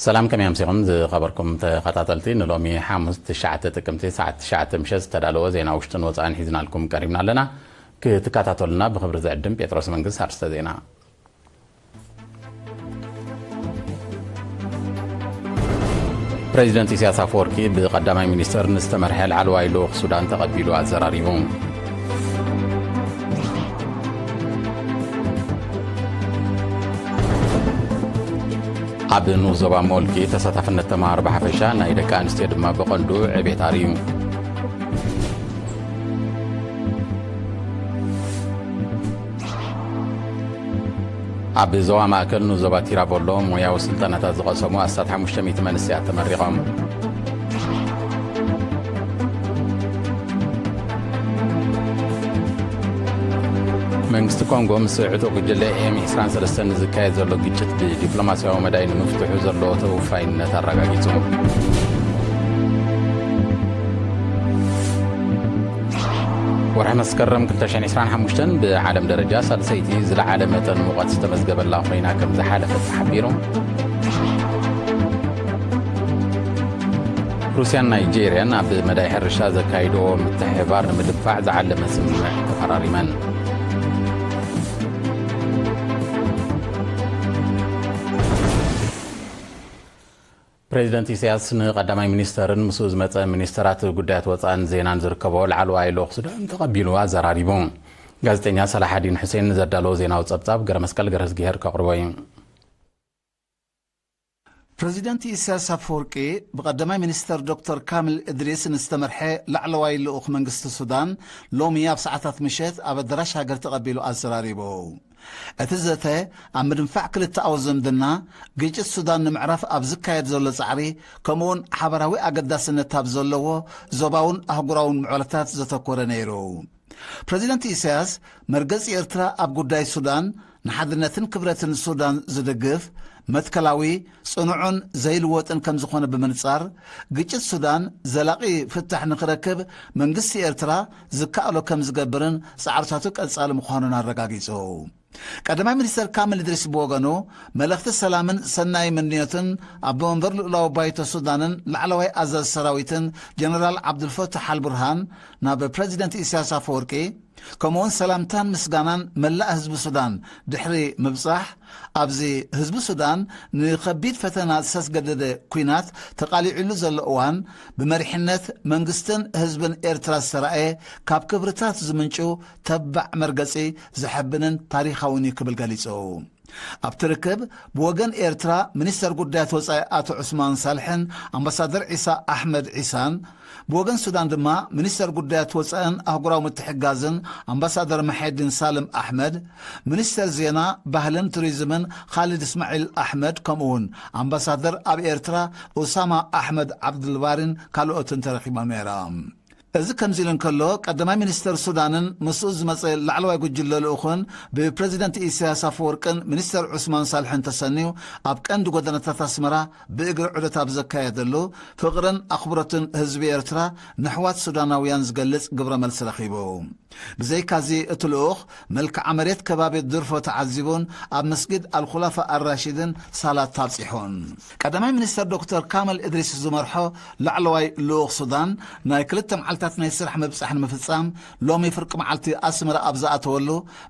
ሰላም፣ ከመይ ኣምሲኹም ዝኸበርኩም ተኸታተልቲ? ንሎሚ ሓሙስ ትሽዓተ ጥቅምቲ ሰዓት ትሽዓተ ምሸት ዝተዳለወ ዜና ውሽጥን ወፃእን ሒዝናልኩም ቀሪብና ኣለና። ክትከታተሉና ብኽብሪ ዝዕድም ጴጥሮስ መንግስት። ኣርስተ ዜና። ፕሬዚደንት ኢሳያስ ኣፈወርቂ ብቐዳማይ ሚኒስተር ንዝተመርሐ ላዕለዋይ ልኡኽ ሱዳን ተቐቢሉ ኣዘራሪቡ። ኣብ ንኡስ ዞባ ሞልቂ ተሳታፍነት ተምሃሮ ብሓፈሻ ናይ ደቂ ኣንስትዮ ድማ ብቐንዱ ዕቤት ኣርእዩ። ኣብ ዞባ ማእከል ንኡስ ዞባ ቲራቮሎ ሞያዊ ስልጠናታት ዝቐሰሙ ኣስታት ሓሙሽተ ሚእቲ መንእሰያት ተመሪቖም። መንግስቲ ኮንጎ ምስ ዕጡቕ ጉጅለ ኤም ዕስራን ሰለስተን ንዝካየድ ዘሎ ግጭት ብዲፕሎማስያዊ መዳይ ንምፍትሑ ዘለዎ ተወፋይነት ኣረጋጊጹ። ወርሒ መስከረም ክልተ ሽሕን ዕስራን ሓሙሽተን ብዓለም ደረጃ ሳልሰይቲ ዝለዓለ መጠን ሙቐት ዝተመዝገበላ ኮይና ከም ዝሓለፈት ተሓቢሩ። ሩስያን ናይጄርያን ኣብ መዳይ ሕርሻ ዘካይድዎ ምትሕብባር ንምድንፋዕ ዝዓለመ ስምምዕ ተፈራሪመን። ፕሬዚደንት ኢሳያስ ንቐዳማይ ሚኒስተርን ምስኡ ዝመጸ ሚኒስተራት ጉዳያት ወጻእን ዜናን ዝርከቦ ላዕለዋይ ልኡኽ ሱዳን ተቐቢሉ ኣዘራሪቡ። ጋዜጠኛ ሰላሓዲን ሑሴን ንዘዳለዎ ዜናዊ ጸብጻብ ገረ መስቀል ገረዝግሄር ከቕርቦ እዩ። ፕሬዚደንት ኢሳያስ ኣፈወርቂ ብቐዳማይ ሚኒስተር ዶክተር ካሚል እድሪስ ንዝተመርሐ ላዕለዋይ ልኡኽ መንግስቲ ሱዳን ሎሚ ኣብ ሰዓታት ምሸት ኣብ ኣዳራሽ ሃገር ተቐቢሉ ኣዘራሪቡ። እቲ ዘተ ኣብ ምድንፋዕ ክልተኣዊ ዝምድና፣ ግጭት ሱዳን ንምዕራፍ ኣብ ዝካየድ ዘሎ ጻዕሪ፣ ከምኡውን ሓበራዊ ኣገዳስነት ኣብ ዘለዎ ዞባውን ኣህጉራውን ምዕባለታት ዘተኮረ ነይሩ። ፕሬዚደንት ኢሳያስ መርገጺ ኤርትራ ኣብ ጉዳይ ሱዳን ንሓድነትን ክብረትን ሱዳን ዝድግፍ መትከላዊ፣ ጽኑዕን ዘይልወጥን ከም ዝኾነ ብምንጻር፣ ግጭት ሱዳን ዘላቒ ፍታሕ ንኽረክብ መንግስቲ ኤርትራ ዝከኣሎ ከም ዝገብርን ጻዕርታቱ ቀጻሊ ምዃኑን ኣረጋጊጹ። ቀዳማይ ሚኒስተር ካሚል እድሪስ ብወገኑ፣ መልእኽቲ ሰላምን ሰናይ ምንዮትን ኣቦ መንበር ልኡላዊ ባይቶ ሱዳንን ላዕለዋይ ኣዛዚ ሰራዊትን ጀነራል ዓብዱልፈታሕ ኣልቡርሃን ናብ ፕረዚደንት ኢሳያስ ኣፈወርቂ፣ ከምኡውን ሰላምታን ምስጋናን መላእ ህዝቢ ሱዳን ድሕሪ ምብጻሕ፣ ኣብዚ ህዝቢ ሱዳን ንኸቢድ ፈተና ዝተስገደደ ኲናት ተቓሊዑሉ ዘሎ እዋን፣ ብመሪሕነት መንግስትን ህዝብን ኤርትራ ዝተራእየ ካብ ክብርታት ዝምንጩ ተባዕ መርገጺ ዘሐብንን ታሪኻውን እዩ ክብል ገሊጹ። ኣብቲ ርክብ ብወገን ኤርትራ ሚኒስተር ጉዳያት ወጻኢ ኣቶ ዑስማን ሳልሕን ኣምባሳደር ዒሳ ኣሕመድ ዒሳን፣ ብወገን ሱዳን ድማ ሚኒስተር ጉዳያት ወጻእን ኣህጉራዊ ምትሕግጋዝን ኣምባሳደር መሐዲን ሳልም ኣሕመድ፣ ሚኒስተር ዜና፣ ባህልን ቱሪዝምን ኻሊድ እስማዒል ኣሕመድ፣ ከምኡውን ኣምባሳደር ኣብ ኤርትራ ኡሳማ ኣሕመድ ዓብዱልባሪን ካልኦትን ተረኺቦም ነይሮም። እዚ ከምዚ ኢሉ እንከሎ፣ ቀዳማይ ሚኒስተር ሱዳንን ምስኡ ዝመጸ ላዕለዋይ ጉጅለ ልኡኽን ብፕረዚደንት ኢሳያስ ኣፈወርቅን ሚኒስተር ዑስማን ሳልሕን ተሰንዩ ኣብ ቀንዲ ጎደናታት ኣስመራ ብእግሪ ዑደት ኣብ ዘካየደሉ፣ ፍቕርን ኣኽብሮትን ህዝቢ ኤርትራ ንኣሕዋት ሱዳናውያን ዝገልጽ ግብረ መልሲ ረኺቡ። ብዘይካዚ፣ እቲ ልኡኽ መልክዓ መሬት ከባቢ ድርፎ ተዓዚቡን ኣብ መስጊድ ኣልኹላፋ ኣራሺድን ሳላት ኣብጺሑን። ቀዳማይ ሚኒስተር ዶክተር ካመል እድሪስ ዝመርሖ ላዕለዋይ ልኡኽ ሱዳን፣ ናይ ክልተ መዓልታት ናይ ስራሕ ምብጻሕ ንምፍጻም፣ ሎሚ ፍርቂ መዓልቲ ኣስመራ ኣብ ዝኣተወሉ፣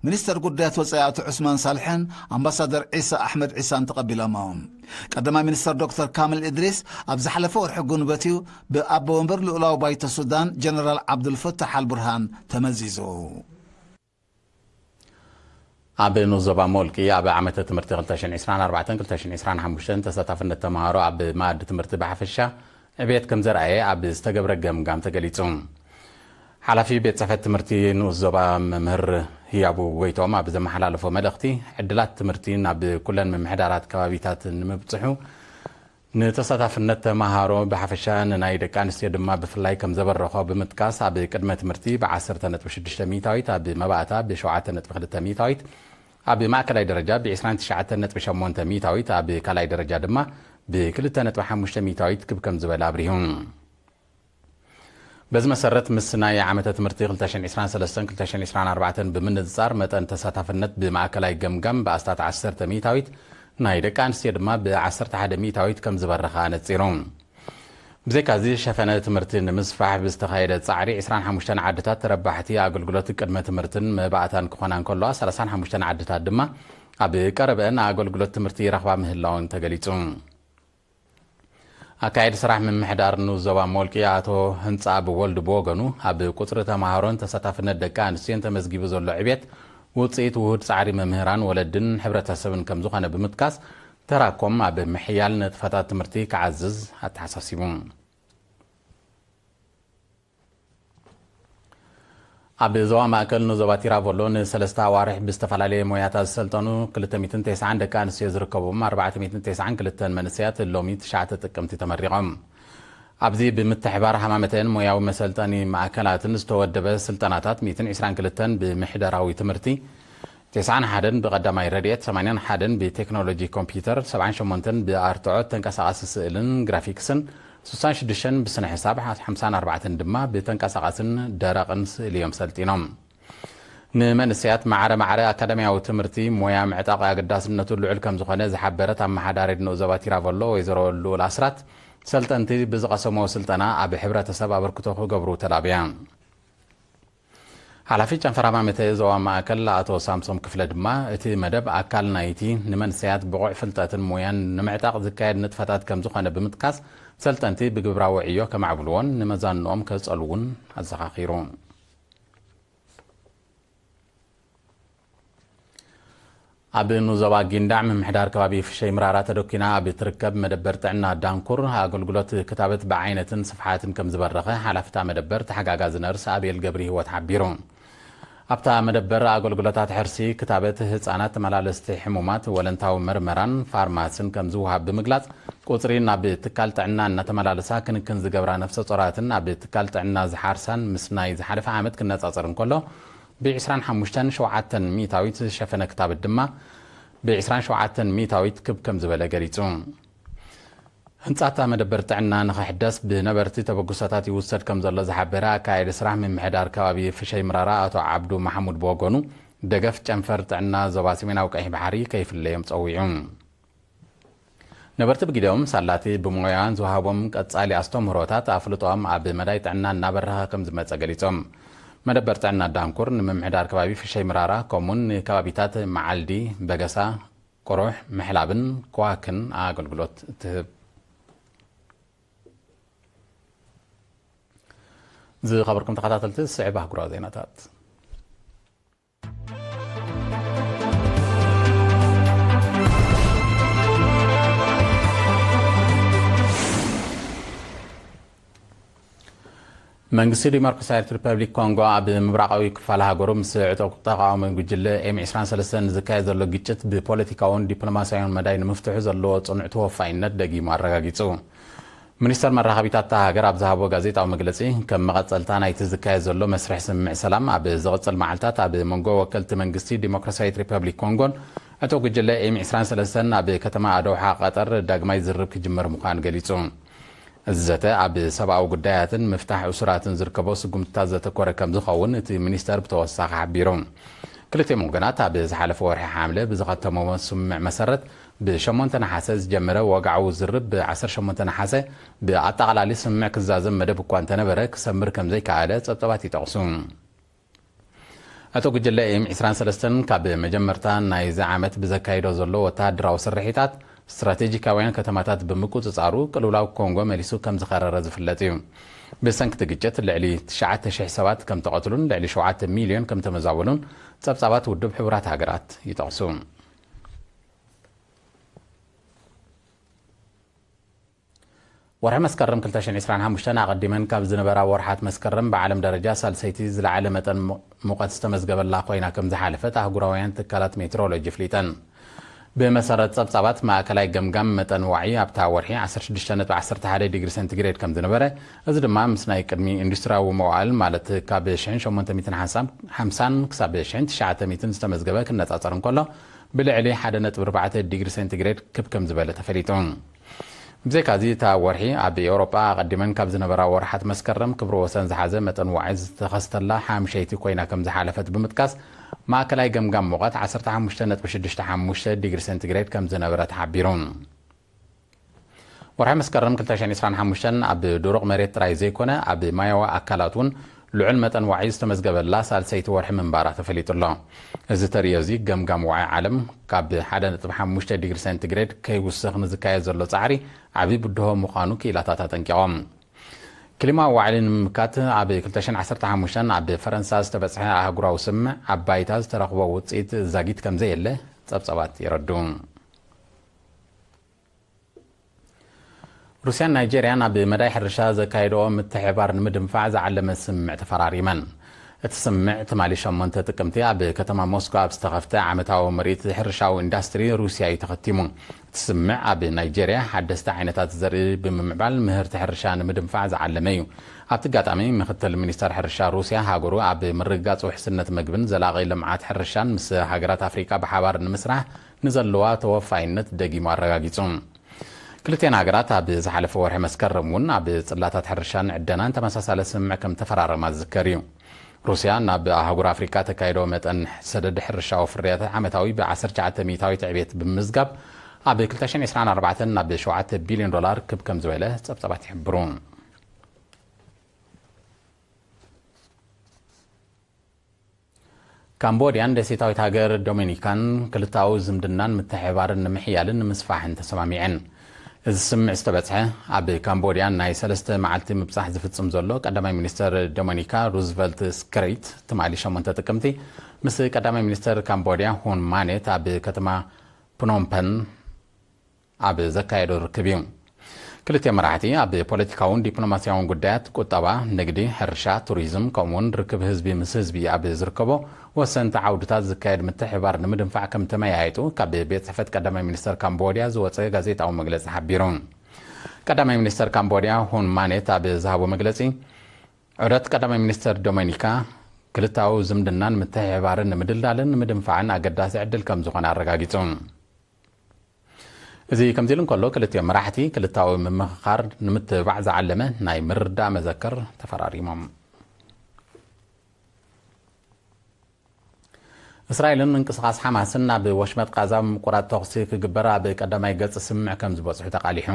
ሚኒስተር ጉዳያት ወጻኢ ኣቶ ዑስማን ሳልሕን ኣምባሳደር ዒሳ ኣሕመድ ዒሳን ተቐቢሎሞ። ቀዳማይ ሚኒስተር ዶክተር ካመል እድሪስ ኣብ ዝሓለፈ ወርሒ ጉንበት እዩ ብኣቦ ወንበር ልኡላዊ ባይቶ ሱዳን ጀነራል ዓብዱልፈታሕ ኣልቡርሃን ተመዚዙ። ኣብ ንኡስ ዞባ ሞልቂ ኣብ ዓመተ ትምህርቲ ክልተ ሽሕን ዕስራን ኣርባዕተን ክልተ ሽሕን ዕስራን ሓሙሽተን ተሳታፍነት ተምሃሮ ኣብ መኣዲ ትምህርቲ ብሓፈሻ ዕብየት ከም ዘርኣየ ኣብ ዝተገብረ ገምጋም ተገሊጹ። ሓላፊ ቤት ጽሕፈት ትምህርቲ ንኡስ ዞባ መምህር ህያቡ ጎይቶም ኣብ ዘመሓላለፎ መልእኽቲ፣ ዕድላት ትምህርቲ ናብ ኩለን ምምሕዳራት ከባቢታት ንምብጽሑ ንተሳታፍነት ተምሃሮ ብሓፈሻ ንናይ ደቂ ኣንስትዮ ድማ ብፍላይ ከም ዘበረኾ ብምጥቃስ፣ ኣብ ቅድመ ትምህርቲ ብ ዓሰርተ ነጥቢ ሽዱሽተ ሚእታዊት፣ ኣብ መባእታ ብ ሸውዓተ ነጥቢ ክልተ ሚእታዊት፣ ኣብ ማእከላይ ደረጃ ብ ዕስራን ትሽዓተን ነጥቢ ሸሞንተ ሚእታዊት፣ ኣብ ካልኣይ ደረጃ ድማ ብ ክልተ ነጥቢ ሓሙሽተ ሚእታዊት ክብ ከም ዝበለ ኣብሪሁ። በዚ መሰረት፣ ምስ ናይ ዓመተ ትምህርቲ ክልተ ሽሕን ዕስራን ሰለስተን ክልተ ሽሕን ዕስራን ኣርባዕተን ብምንጽጻር፣ መጠን ተሳታፍነት ብማእከላይ ገምጋም ብኣስታት ዓሰርተ ሚእታዊት፣ ናይ ደቂ ኣንስትዮ ድማ ብ ዓሰርተ ሓደ ሚእታዊት ከም ዝበረኸ ኣነጺሩ። ብዘይካዚ ሸፈነ ትምህርቲ ንምስፋሕ ብዝተኻየደ ጻዕሪ ዕስራን ሓሙሽተን ዓድታት ተረባሕቲ ኣገልግሎት ቅድመ ትምህርትን መባእታን ክኾና እንከለዋ ሰላሳን ሓሙሽተን ዓድታት ድማ ኣብ ቀረበአን ኣገልግሎት ትምህርቲ ይረኽባ ምህላውን ተገሊጹ። ኣካየዲ ስራሕ ምምሕዳር ንዞባ ሞልቂ ኣቶ ህንጻ ብወልድ ብወገኑ ኣብ ቁጽሪ ተማሃሮን ተሳታፍነት ደቂ ኣንስትዮን ተመዝጊቡ ዘሎ ዕብየት ውጽኢት ውሁድ ጻዕሪ መምህራን ወለድን ሕብረተሰብን ከም ዝኾነ ብምጥቃስ ተራኮም ኣብ ምሕያል ንጥፈታት ትምህርቲ ክዓዝዝ ኣተሓሳሲቡ። ኣብ ዞባ ማእከል ንዞባ ቲራቮሎ ንሰለስተ ኣዋርሕ ብዝተፈላለየ ሞያታት ዝሰልጠኑ ክልተ ሚእትን ተስዓን ደቂ ኣንስትዮ ዝርከብዎም ኣርባዕተ ሚእትን ተስዓን ክልተን መንእሰያት ሎሚ ትሽዓተ ጥቅምቲ ተመሪቖም። ኣብዚ ብምትሕባር ሃማመተን ሞያዊ መሰልጠኒ ማእከላትን ዝተወደበ ስልጠናታት ሚእትን ዕስራን ክልተን ብምሕደራዊ ትምህርቲ፣ ተስዓን ሓደን ብቐዳማይ ረድኤት፣ ሰማንያን ሓደን ብቴክኖሎጂ ኮምፒውተር፣ ሰብዓን ሸሞንተን ብኣርትዖት ተንቀሳቓሲ ስእልን ግራፊክስን፣ ስሳን ሽዱሽተን ብስነ ሕሳብ፣ ሓምሳን ኣርባዕተን ድማ ብተንቀሳቓስን ደረቕን ስእሊ እዮም ሰልጢኖም። ንመንእሰያት ማዕረ ማዕረ ኣካዳሚያዊ ትምህርቲ ሞያ ምዕጣቕ ኣገዳስነቱ ልዑል ከም ዝኾነ ዝሓበረት ኣመሓዳሪት ንኡስ ዞባ ቲራቨሎ ወይዘሮ ልኡል ኣስራት፣ ሰልጠንቲ ብዝቐሰሞ ስልጠና ኣብ ሕብረተሰብ ኣበርክቶ ክገብሩ ተላብያ። ሓላፊ ጨንፈር ሃማመተ ዞባ ማእከል ኣቶ ሳምሶም ክፍለ ድማ፣ እቲ መደብ ኣካል ናይቲ ንመንእሰያት ብቑዕ ፍልጠትን ሞያን ንምዕጣቕ ዝካየድ ንጥፈታት ከም ዝኾነ ብምጥቃስ፣ ሰልጠንቲ ብግብራዊ ዕዮ ከማዕብልዎን ንመዛንኦም ከጸልዉን ኣዘኻኺሩ። ኣብ ንዞባ ጊንዳዕ ምምሕዳር ከባቢ ፍሸይ ምራራ ተደኪና ኣብ እትርከብ መደበር ጥዕና ዳንኩር ኣገልግሎት ክታበት ብዓይነትን ስፍሓትን ከም ዝበረኸ ሓላፊታ መደበር ተሓጋጋዚ ነርስ ኣቤል ገብሪ ህይወት ሓቢሩ። ኣብታ መደበር ኣገልግሎታት ሕርሲ፣ ክታበት ህጻናት፣ ተመላለስቲ ሕሙማት፣ ወለንታዊ መርመራን ፋርማስን ከም ዝወሃብ ብምግላጽ፣ ቁጽሪ ናብ ትካል ጥዕና እናተመላለሳ ክንክን ዝገብራ ነፍሰ ጾራትን ኣብ ትካል ጥዕና ዝሓርሳን ምስ ናይ ዝሓለፈ ዓመት ክነጻጸር እንከሎ፣ ብ ዕስራን ሓሙሽተን ሸውዓተን ሚእታዊት ዝሸፈነ ክታበት ድማ ብ ዕስራን ሸውዓተን ሚእታዊት ክብ ከም ዝበለ ገሊጹ። ህንጻታ መደበር ጥዕና ንኽሕደስ ብነበርቲ ተበግሶታት ይውሰድ ከም ዘሎ ዝሓበረ ኣካያዲ ስራሕ ምምሕዳር ከባቢ ፍሸይ ምራራ ኣቶ ዓብዱ ማሕሙድ ብወገኑ፣ ደገፍ ጨንፈር ጥዕና ዞባ ሰሜናዊ ቀይሕ ባሕሪ ከይፍለዮም ጸዊዑ። ነበርቲ ብግዲኦም ሳላቲ ብሞያን ዝወሃቦም ቀጻሊ ኣስተምህሮታት ኣፍልጦኦም ኣብ መዳይ ጥዕና እናበረኸ ከም ዝመጸ ገሊጾም። መደበር ጥዕና ዳንኩር ንምምሕዳር ከባቢ ፍሸይ ምራራ ከምኡን ንከባቢታት መዓልዲ፣ በገሳ፣ ቁሩሕ፣ ምሕላብን ከዋክን ኣገልግሎት ትህብ። ዝኸበርኩም ተኸታተልቲ፣ ዝስዕብ ኣህጉራዊ ዜናታት። መንግስቲ ዲሞክራሲያዊት ሪፐብሊክ ኮንጎ ኣብ ምብራቓዊ ክፋል ሃገሩ ምስ ዕጡቕ ተቓዋሚ ጉጅለ ኤም ዕስራን ሰለስተን ዝካየድ ዘሎ ግጭት ብፖለቲካውን ዲፕሎማስያውን መዳይ ንምፍትሑ ዘለዎ ጽኑዕ ተወፋይነት ደጊሙ ኣረጋጊጹ። ሚኒስተር መራኸቢታት እታ ሃገር ኣብ ዝሃቦ ጋዜጣዊ መግለጺ፣ ከም መቐጸልታ ናይቲ ዝካየድ ዘሎ መስርሕ ስምምዕ ሰላም፣ ኣብ ዝቕጽል መዓልታት ኣብ መንጎ ወከልቲ መንግስቲ ዲሞክራሲያዊት ሪፐብሊክ ኮንጎን ዕጡቕ ጉጅለ ኤም ዕስራን ሰለስተን ኣብ ከተማ ኣዶውሓ ቀጠር ዳግማይ ዝርርብ ክጅመር ምዃኑ ገሊጹ። እዚ ዘተ ኣብ ሰብኣዊ ጉዳያትን ምፍታሕ እሱራትን ዝርከቦ ስጉምትታት ዘተኮረ ከም ዝኸውን እቲ ሚኒስተር ብተወሳኺ ሓቢሩ። ክልቲኦም ወገናት ኣብ ዝሓለፈ ወርሒ ሓምለ ብዝኸተምዎ ስምምዕ መሰረት፣ ብሸሞንተ ነሓሰ ዝጀመረ ወግዓዊ ዝርርብ ብ ዓሰርተ ሸሞንተ ነሓሰ ብኣጠቓላሊ ስምምዕ ክዛዘም መደብ እኳ እንተነበረ፣ ክሰምር ከም ዘይከኣለ ጸብጸባት ይጠቕሱ። እቲ ጉጅለ ኤም ዕስራን ሰለስተን ካብ መጀመርታ ናይዚ ዓመት ብዘካይዶ ዘሎ ወተሃደራዊ ስርሒታት፣ ስትራቴጂካውያን ከተማታት ብምቁጽጻሩ፣ ቅልውላው ኮንጎ መሊሱ ከም ዝኸረረ ዝፍለጥ እዩ። ብሰንኪ እቲ ግጭት ልዕሊ ትሽዓተ ሽሕ ሰባት ከም ተቐትሉን ልዕሊ ሸውዓተ ሚልዮን ከም ተመዛበሉን ጸብጻባት ውድብ ሕቡራት ሃገራት ይጠቕሱ። ወርሒ መስከረም ክልተ ሽሕን ዕስራን ሓሙሽተን ኣቐዲመን ካብ ዝነበራ ወርሓት መስከረም ብዓለም ደረጃ ሳልሰይቲ ዝለዓለ መጠን ሙ-፣ ሙቐት ዝተመዝገበላ ኮይና ከም ዝሓለፈት ኣህጉራውያን ትካላት ሜትሮሎጂ ኣፍሊጠን። ብመሰረት ጸብጻባት ማእከላይ ገምጋም መጠን ዋዒ ኣብታ ወርሒ ዓሰርተ ሽዱሽተ ነጥቢ ዓሰርተ ሓደ ዲግሪ ሴንቲግሬድ ከም ዝነበረ፣ እዚ ድማ ምስ ናይ ቅድሚ ኢንዱስትሪያዊ መዋእል ማለት ካብ ሽሕን ሸሞንተ ሚእትን ሓምሳን፣ ሓምሳን ክሳብ ሽሕን ትሽዓተ ሚእትን ዝተመዝገበ ክነጻጸር እንከሎ፣ ብልዕሊ ሓደ ነጥቢ ኣርባዕተ ዲግሪ ሴንቲግሬድ ክብ ከም ዝበለ ተፈሊጡ። ብዘይካዚ፣ እታ ወርሒ ኣብ ኤውሮጳ ኣቐዲመን ካብ ዝነበራ ወርሓት መስከረም ክብሪ ወሰን ዝሓዘ መጠን ዋዒ ዝተኸስተላ ሓምሸይቲ ኮይና ከም ዝሓለፈት ብምጥቃስ፣ ማእከላይ ገምጋም ሙቐት ዓሰርተ ሓሙሽተ ነጥቢ ሽዱሽተ ሓሙሽተ ዲግሪ ሴንቲግሬድ ከም ዝነበረ ተሓቢሩ። ወርሒ መስከረም ክልተ ሽሕን ዕስራን ሓሙሽተን ኣብ ድሩቕ መሬት ጥራይ ዘይኮነ፣ ኣብ ማያዊ ኣካላት እውን ልዑል መጠን ዋዒ ዝተመዝገበላ ሳልሰይቲ ወርሒ ምንባራ ተፈሊጡ ኣሎ። እዚ ተርእዮ እዚ፣ ገምጋም ዋዒ ዓለም ካብ ሓደ ነጥቢ ሓሙሽተ ዲግሪ ሴንቲግሬድ ከይውስኽ ንዝካየድ ዘሎ ጻዕሪ ዓቢ ብድሆ ምዃኑ ክኢላታት ኣጠንቂቖም። ክሊማ ዋዕሊ ንምምካት ኣብ ክልተ ሽሕን ዓሰርተ ሓሙሽተን ኣብ ፈረንሳ ዝተበጽሐ ኣህጉራዊ ስምምዕ፣ ኣብ ባይታ ዝተረኽቦ ውጽኢት ዛጊት ከም ዘየለ ጸብጻባት የረድኡ። ሩስያን ናይጄርያን ኣብ መዳይ ሕርሻ ዘካየድኦ ምትሕብባር ንምድንፋዕ ዝዓለመ ስምምዕ ተፈራሪመን። እቲ ስምምዕ ትማሊ ሸሞንተ ጥቅምቲ ኣብ ከተማ ሞስኮ ኣብ ዝተኸፍተ ዓመታዊ ምርኢት ሕርሻዊ ኢንዳስትሪ ሩስያ እዩ ተኸቲሙ። እቲ ስምምዕ ኣብ ናይጄርያ ሓደስቲ ዓይነታት ዘርኢ ብምምዕባል ምህርቲ ሕርሻ ንምድንፋዕ ዝዓለመ እዩ። ኣብቲ ኣጋጣሚ፣ ምክትል ሚኒስተር ሕርሻ ሩስያ፣ ሃገሩ ኣብ ምርግጋጽ ውሕስነት መግብን ዘላቒ ልምዓት ሕርሻን ምስ ሃገራት ኣፍሪቃ ብሓባር ንምስራሕ ንዘለዋ ተወፋይነት ደጊሙ ኣረጋጊጹ። ክልቲኣን ሃገራት ኣብ ዝሓለፈ ወርሒ መስከረም እውን ኣብ ጽላታት ሕርሻን ዕደናን ተመሳሳሊ ስምምዕ ከም ተፈራረማ ዝዝከር እዩ። ሩስያ ናብ ኣህጉር ኣፍሪቃ ተካይዶ መጠን ሰደድ ሕርሻዊ ፍርያት ዓመታዊ ብ ዓሰርተ ትሽዓተ ሚእታዊት ዕቤት ብምምዝጋብ፣ ኣብ ክልተ ሽሕን ዕስራን ኣርባዕተን ናብ ሸውዓተ ቢልዮን ዶላር ክብ ከም ዝበለ ጸብጻባት ይሕብሩ። ካምቦድያን ደሴታዊት ሃገር ዶሚኒካን ክልታዊ ዝምድናን ምትሕብባርን ንምሕያልን ንምስፋሕን ተሰማሚዐን። እዚ ስምምዕ ዝተበጽሐ፣ ኣብ ካምቦድያ ናይ ሰለስተ መዓልቲ ምብጻሕ ዝፍጽም ዘሎ ቀዳማይ ሚኒስተር ዶሚኒካ ሩዝቨልት ስክሪት ትማሊ ሸሞንተ ጥቅምቲ ምስ ቀዳማይ ሚኒስተር ካምቦድያ ሁን ማኔት ኣብ ከተማ ፕኖምፐን ኣብ ዘካየዶ ርክብ እዩ። ክልቲኦም መራሕቲ ኣብ ፖለቲካውን ዲፕሎማስያውን ጉዳያት፣ ቁጠባ፣ ንግዲ፣ ሕርሻ፣ ቱሪዝም፣ ከምኡውን ርክብ ህዝቢ ምስ ህዝቢ ኣብ ዝርከቦ ወሰንቲ ዓውድታት ዝካየድ ምትሕብባር ንምድንፋዕ ከም ተመያየጡ ካብ ቤት ጽሕፈት ቀዳማይ ሚኒስተር ካምቦድያ ዝወጸ ጋዜጣዊ መግለጺ ሓቢሩ። ቀዳማይ ሚኒስተር ካምቦድያ ሁን ማኔት ኣብ ዝሃቦ መግለጺ፣ ዑደት ቀዳማይ ሚኒስተር ዶሜኒካ ክልታዊ ዝምድናን ምትሕብባርን ንምድልዳልን ንምድንፋዕን ኣገዳሲ ዕድል ከም ዝኾነ ኣረጋጊጹ። እዚ ከምዚ ኢሉ እንከሎ፣ ክልቲኦም መራሕቲ ክልታዊ ምምኽኻር ንምትብባዕ ዝዓለመ ናይ ምርዳእ መዘክር ተፈራሪሞም። እስራኤልን ምንቅስቓስ ሓማስን ናብ ወሽመጥ ቃዛ ምቁራጽ ተኹሲ ክግበር ኣብ ቀዳማይ ገጽ ስምምዕ ከም ዝበጽሑ ተቓሊሑ።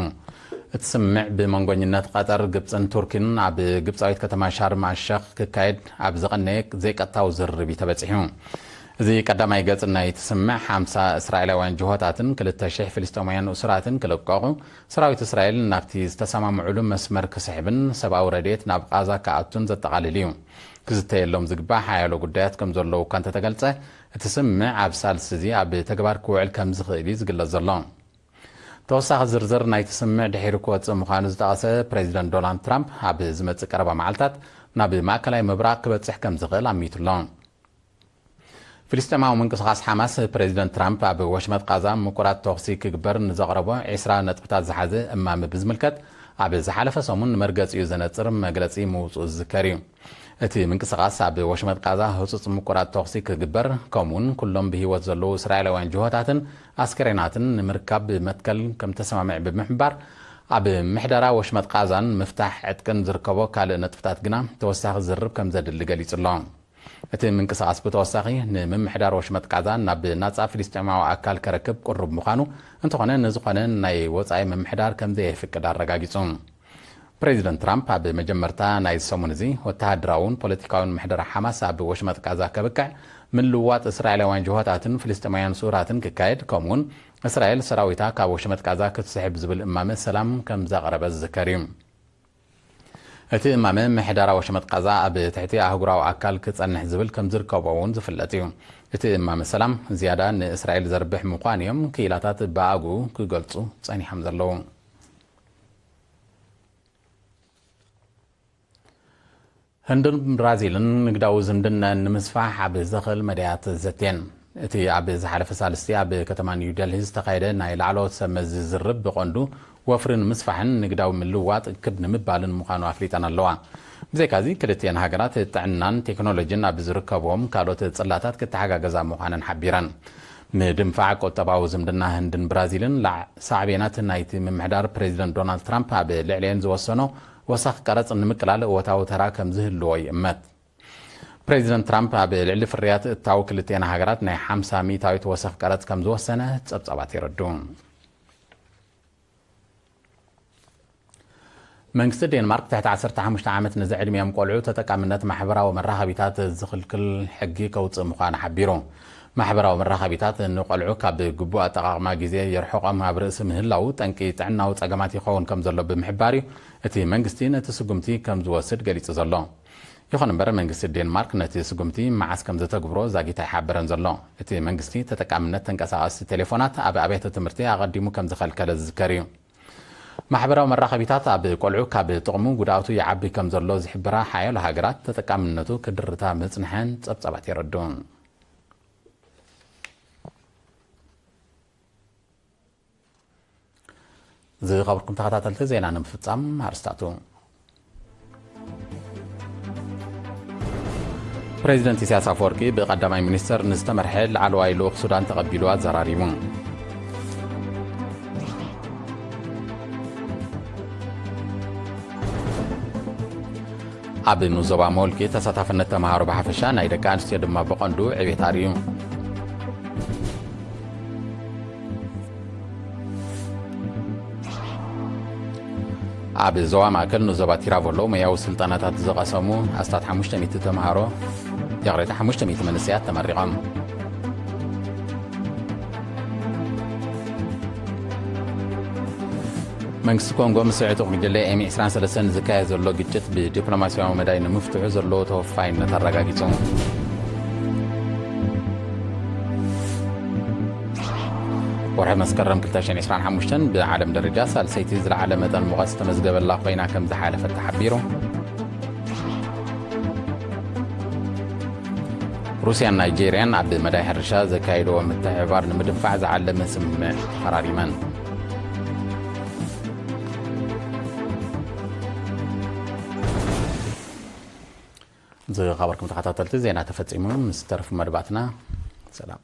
እቲ ስምምዕ ብመንጎኝነት ቀጠር፣ ግብጽን ቱርኪን ኣብ ግብጻዊት ከተማ ሻርም ኣሸኽ ክካየድ ኣብ ዝቐነየ ዘይቀጥታዊ ዝርርብ እዩ ተበጺሑ። እዚ ቀዳማይ ገጽ ናይቲ ስምምዕ፣ ሓምሳ እስራኤላውያን ጅሆታትን ክልተ ሽሕ ፍልስጤማውያን እሱራትን ክልቀቑ፣ ሰራዊት እስራኤል ናብቲ ዝተሰማምዑሉ መስመር ክስሕብን ሰብኣዊ ረድኤት ናብ ቃዛ ክኣቱን ዘጠቓልል እዩ። ክዝተየሎም ዝግባእ ሓያሎ ጉዳያት ከም ዘለዉ እኳ እንተተገልጸ፣ እቲ ስምምዕ ኣብ ሳልስ እዚ ኣብ ተግባር ክውዕል ከም ዝኽእል እዩ ዝግለጽ ዘሎ። ተወሳኺ ዝርዝር ናይቲ ስምምዕ ድሒሩ ክወጽእ ምዃኑ ዝጠቐሰ ፕሬዚደንት ዶናልድ ትራምፕ፣ ኣብ ዝመጽእ ቀረባ መዓልታት ናብ ማእከላይ ምብራቕ ክበጽሕ ከም ዝኽእል ኣሚቱ ኣሎ። ፍልስጤማዊ ምንቅስቓስ ሓማስ፣ ፕሬዚደንት ትራምፕ ኣብ ወሽመጥ ቃዛ ምቁራጽ ተኹሲ ክግበር ንዘቕረቦ ዒስራ ነጥብታት ዝሓዘ እማመ ብዝምልከት፣ ኣብ ዝሓለፈ ሰሙን ንመርገጺኡ ዘነጽር መግለጺ ምውጽኡ ዝዝከር እዩ። እቲ ምንቅስቓስ፣ ኣብ ወሽመጥ ቃዛ ህጹጽ ምቁራጽ ተኹሲ ክግበር፣ ከምኡውን ኩሎም ብህይወት ዘለዉ እስራኤላውያን ጅሆታትን ኣስከሬናትን ንምርካብ መትከል ከም ተሰማምዐ ብምሕባር፣ ኣብ ምሕደራ ወሽመጥ ቃዛን ምፍታሕ ዕጥቅን ዝርከቦ ካልእ ነጥብታት ግና ተወሳኺ ዝርርብ ከም ዘድሊ ገሊጹ ኣሎ። እቲ ምንቅስቓስ ብተወሳኺ፣ ንምምሕዳር ወሽመጥ ቃዛ ናብ ናጻ ፍልስጤማዊ ኣካል ከረክብ ቅሩብ ምዃኑ፣ እንተኾነ ንዝኾነ ናይ ወጻኢ ምምሕዳር ከም ዘየፍቅድ ኣረጋጊጹ። ፕሬዚደንት ትራምፕ ኣብ መጀመርታ ናይዚ ሰሙን እዚ፣ ወተሃደራውን ፖለቲካውን ምሕደራ ሓማስ ኣብ ወሽመጥ ቃዛ ከብቅዕ፣ ምልውዋጥ እስራኤላውያን ጅሆታትን ፍልስጤማውያን ስኡራትን ክካየድ፣ ከምኡውን እስራኤል ሰራዊታ ካብ ወሽመጥ ቃዛ ክትስሕብ ዝብል እማመ ሰላም ከም ዘቕረበ ዝዝከር እዩ። እቲ እማመ፣ ምሕደራ ወሽመጥ ቃዛ ኣብ ትሕቲ ኣህጉራዊ ኣካል ክጸንሕ ዝብል ከም ዝርከቦ እውን ዝፍለጥ እዩ። እቲ እማመ ሰላም፣ ዝያዳ ንእስራኤል ዘርብሕ ምዃኑ እዮም ክኢላታት ብኣግኡ ክገልጹ ጸኒሖም ዘለዉ። ህንድን ብራዚልን ንግዳዊ ዝምድናን ንምስፋሕ ኣብ ዘኽእል መዳያት ዘትየን። እቲ ኣብ ዝሓለፈ ሳልስቲ ኣብ ከተማ ኒው ደልሂ ዝተኻየደ ናይ ላዕለዎት ሰብ መዚ ዝርርብ፣ ብቐንዱ ወፍሪ ንምስፋሕን ንግዳዊ ምልውዋጥ ክብ ንምባልን ምዃኑ ኣፍሊጠን ኣለዋ። ብዘይካዚ፣ ክልቲኣን ሃገራት ጥዕናን ቴክኖሎጂን ኣብ ዝርከብዎም ካልኦት ጽላታት ክተሓጋገዛ ምዃነን ሓቢረን። ምድንፋዕ ቁጠባዊ ዝምድና ህንድን ብራዚልን ላዕ-፣ ሳዕቤናት ናይቲ ምምሕዳር ፕሬዚደንት ዶናልድ ትራምፕ ኣብ ልዕሊኤን ዝወሰኖ ወሰኽ ቀረጽ ንምቅላል እወታዊ ተራ ከም ዝህልዎ ይእመት። ፕሬዚደንት ትራምፕ ኣብ ልዕሊ ፍርያት እታው ክልቴን ሃገራት ናይ ሓምሳ ሚእታዊት ወሰኽ ቀረጽ ከም ዝወሰነ ጸብጻባት የረድኡ። መንግስቲ ዴንማርክ ትሕቲ ዓሰርተ ሓሙሽተ ዓመት ንዝዕድሚኦም ቆልዑ ተጠቃምነት ማሕበራዊ መራኸቢታት ዝኽልክል ሕጊ ከውጽእ ምዃኑ ሓቢሩ። ማሕበራዊ መራኸቢታት ንቆልዑ ካብ ግቡእ ኣጠቓቕማ ግዜ የርሕቖም ኣብ ርእሲ ምህላዉ ጠንቂ ጥዕናዊ ጸገማት ይኸውን ከም ዘሎ ብምሕባር እዩ እቲ መንግስቲ ነቲ ስጉምቲ ከም ዝወስድ ገሊጹ ዘሎ። ይኹን እምበር መንግስቲ ዴንማርክ ነቲ ስጉምቲ መዓስ ከም ዘተግብሮ ዛጊት ኣይሓበረን ዘሎ። እቲ መንግስቲ ተጠቃምነት ተንቀሳቐስቲ ቴሌፎናት ኣብ ኣብያተ ትምህርቲ ኣቐዲሙ ከም ዝኸልከለ ዝዝከር እዩ። ማሕበራዊ መራኸቢታት ኣብ ቆልዑ ካብ ጥቕሙ ጉድኣቱ ይዓቢ ከም ዘሎ ዝሕብራ ሓያሎ ሃገራት ተጠቃምነቱ ክድርታ ምጽንሐን ጸብጻባት የረድኡ። ዝኸበርኩም ተኸታተልቲ ዜና ንምፍጻም ኣርስታቱ። ፕሬዚደንት ኢሳያስ ኣፈወርቂ ብቐዳማይ ሚኒስተር ንዝተመርሐ ላዕለዋይ ልኡኽ ሱዳን ተቐቢሉ ኣዘራሪቡ። ኣብ ንዞባ ሞልቂ ተሳታፍነት ተምሃሮ ብሓፈሻ ናይ ደቂ ኣንስትዮ ድማ ብቐንዱ ዕቤት ኣርእዩ። ኣብ ዞባ ማእከል ንዞባ ቲራቮሎ ሞያዊ ስልጠናታት ዝቐሰሙ ኣስታት ሓሙሽተ ሚእቲ ተምሃሮ፣ ይቕሬታ፣ ሓሙሽተ ሚእቲ መንእሰያት ተመሪቖም። መንግስቲ ኮንጎ ምስ ዕጡቕ ጉጅለ ኤም ዕስራን ሰለስተን ዝካየድ ዘሎ ግጭት ብዲፕሎማስያዊ መዳይ ንምፍትሑ ዘለዎ ተወፋይነት ኣረጋጊጹ። ወርሒ መስከረም ክልተ ሽሕን ዕስራን ሓሙሽተን ብዓለም ደረጃ ሳልሰይቲ ዝለዓለ መጠን ሙቐት ዝተመዝገበላ ኮይና ከም ዝሓለፈት ተሓቢሩ። ሩስያን ናይጄርያን ኣብ መዳይ ሕርሻ ዘካየድዎ ምትሕብባር ንምድንፋዕ ዝዓለመ ስምምዕ ተፈራሪመን። ዝኸበርኩም ተኸታተልቲ፣ ዜና ተፈጺሙ። ምስ ተረፉ መደባትና ሰላም።